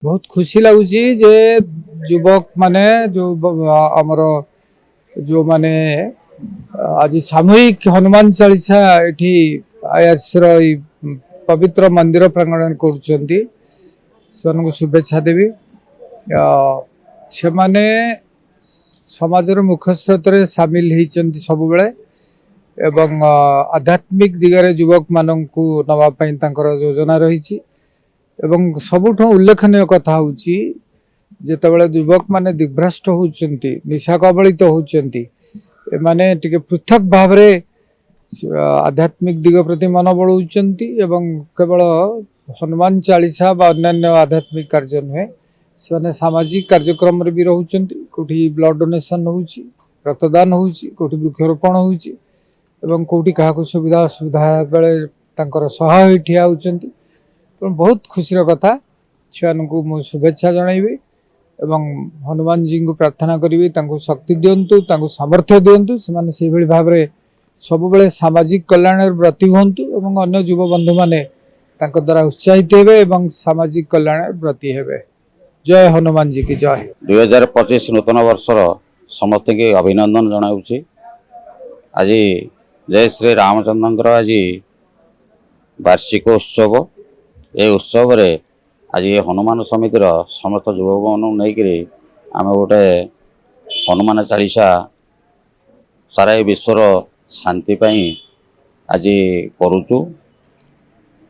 ବହୁତ ଖୁସି ଲାଗୁଛି ଯେ ଯୁବକ ମାନେ ଯୋଉ ଆମର ଯୋଉମାନେ ଆଜି ସାମୂହିକ ହନୁମାନ ଚାଳିଶା ଏଠି ଆଇଆର୍ସିର ଏଇ ପବିତ୍ର ମନ୍ଦିର ପ୍ରାଙ୍ଗଣରେ କରୁଛନ୍ତି, ସେମାନଙ୍କୁ ଶୁଭେଚ୍ଛା ଦେବି। ସେମାନେ ସମାଜର ମୁଖ୍ୟ ସ୍ରୋତରେ ସାମିଲ ହେଇଛନ୍ତି ସବୁବେଳେ ଏବଂ ଆଧ୍ୟାତ୍ମିକ ଦିଗରେ ଯୁବକମାନଙ୍କୁ ନେବା ପାଇଁ ତାଙ୍କର ଯୋଜନା ରହିଛି। ଏବଂ ସବୁଠୁ ଉଲ୍ଲେଖନୀୟ କଥା ହେଉଛି, ଯେତେବେଳେ ଯୁବକମାନେ ଦିଗ୍ଭ୍ରଷ୍ଟ ହେଉଛନ୍ତି, ନିଶା କବଳିତ ହେଉଛନ୍ତି, ଏମାନେ ଟିକେ ପୃଥକ ଭାବରେ ଆଧ୍ୟାତ୍ମିକ ଦିଗ ପ୍ରତି ମନ ବଳଉଛନ୍ତି। ଏବଂ କେବଳ ହନୁମାନ ଚାଳିଶା ବା ଅନ୍ୟାନ୍ୟ ଆଧ୍ୟାତ୍ମିକ କାର୍ଯ୍ୟ ନୁହେଁ, ସେମାନେ ସାମାଜିକ କାର୍ଯ୍ୟକ୍ରମରେ ବି ରହୁଛନ୍ତି। କେଉଁଠି ବ୍ଲଡ ଡୋନେସନ ହେଉଛି, ରକ୍ତଦାନ ହେଉଛି, କେଉଁଠି ବୃକ୍ଷରୋପଣ ହେଉଛି ଏବଂ କେଉଁଠି କାହାକୁ ସୁବିଧା ଅସୁବିଧା ବେଳେ ତାଙ୍କର ସହାୟ ହୋଇ ଠିଆ ହେଉଛନ୍ତି। ତେଣୁ ବହୁତ ଖୁସିର କଥା। ସେମାନଙ୍କୁ ମୁଁ ଶୁଭେଚ୍ଛା ଜଣାଇବି ଏବଂ ହନୁମାନଜୀଙ୍କୁ ପ୍ରାର୍ଥନା କରିବି, ତାଙ୍କୁ ଶକ୍ତି ଦିଅନ୍ତୁ, ତାଙ୍କୁ ସାମର୍ଥ୍ୟ ଦିଅନ୍ତୁ, ସେମାନେ ସେଇଭଳି ଭାବରେ ସବୁବେଳେ ସାମାଜିକ କଲ୍ୟାଣରେ ବ୍ରତୀ ହୁଅନ୍ତୁ ଏବଂ ଅନ୍ୟ ଯୁବବନ୍ଧୁମାନେ ତାଙ୍କ ଦ୍ୱାରା ଉତ୍ସାହିତ ହେବେ ଏବଂ ସାମାଜିକ କଲ୍ୟାଣରେ ବ୍ରତୀ ହେବେ। ଜୟ ହନୁମାନଜୀ କି ଜୟ। 2025 ନୂତନ ବର୍ଷର ସମସ୍ତଙ୍କୁ ଅଭିନନ୍ଦନ ଜଣାଉଛି। ଆଜି ଜୟ ଶ୍ରୀ ରାମଚନ୍ଦ୍ରଙ୍କର ଆଜି ବାର୍ଷିକ ଉତ୍ସବ। ଏ ଉତ୍ସବରେ ଆଜି ହନୁମାନ ସମିତିର ସମସ୍ତ ଯୁବକମାନଙ୍କୁ ନେଇକରି ଆମେ ଗୋଟେ ହନୁମାନ ଚାଳିଶା ସାରା ଏ ବିଶ୍ୱର ଶାନ୍ତି ପାଇଁ ଆଜି କରୁଛୁ।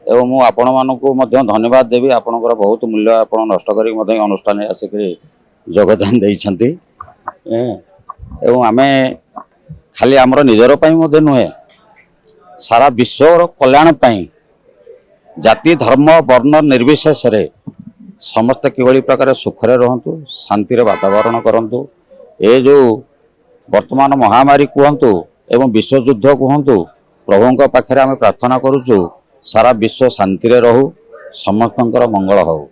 ଏବଂ ମୁଁ ଆପଣମାନଙ୍କୁ ମଧ୍ୟ ଧନ୍ୟବାଦ ଦେବି। ଆପଣଙ୍କର ବହୁତ ମୂଲ୍ୟ ଆପଣ ନଷ୍ଟ କରିକି ମଧ୍ୟ ଏ ଅନୁଷ୍ଠାନରେ ଆସିକରି ଯୋଗଦାନ ଦେଇଛନ୍ତି। ଏବଂ ଆମେ ଖାଲି ଆମର ନିଜର ପାଇଁ ମଧ୍ୟ ନୁହେଁ, ସାରା ବିଶ୍ୱର କଲ୍ୟାଣ ପାଇଁ, ଜାତି, ଧର୍ମ, ବର୍ଣ୍ଣ ନିର୍ବିଶେଷରେ ସମସ୍ତେ କିଭଳି ପ୍ରକାର ସୁଖରେ ରୁହନ୍ତୁ, ଶାନ୍ତିରେ ବାତାବରଣ କରନ୍ତୁ। ଏ ଯେଉଁ ବର୍ତ୍ତମାନ ମହାମାରୀ କୁହନ୍ତୁ ଏବଂ ବିଶ୍ୱଯୁଦ୍ଧ କୁହନ୍ତୁ, ପ୍ରଭୁଙ୍କ ପାଖରେ ଆମେ ପ୍ରାର୍ଥନା କରୁଛୁ, ସାରା ବିଶ୍ୱ ଶାନ୍ତିରେ ରହୁ, ସମସ୍ତଙ୍କର ମଙ୍ଗଳ ହଉ।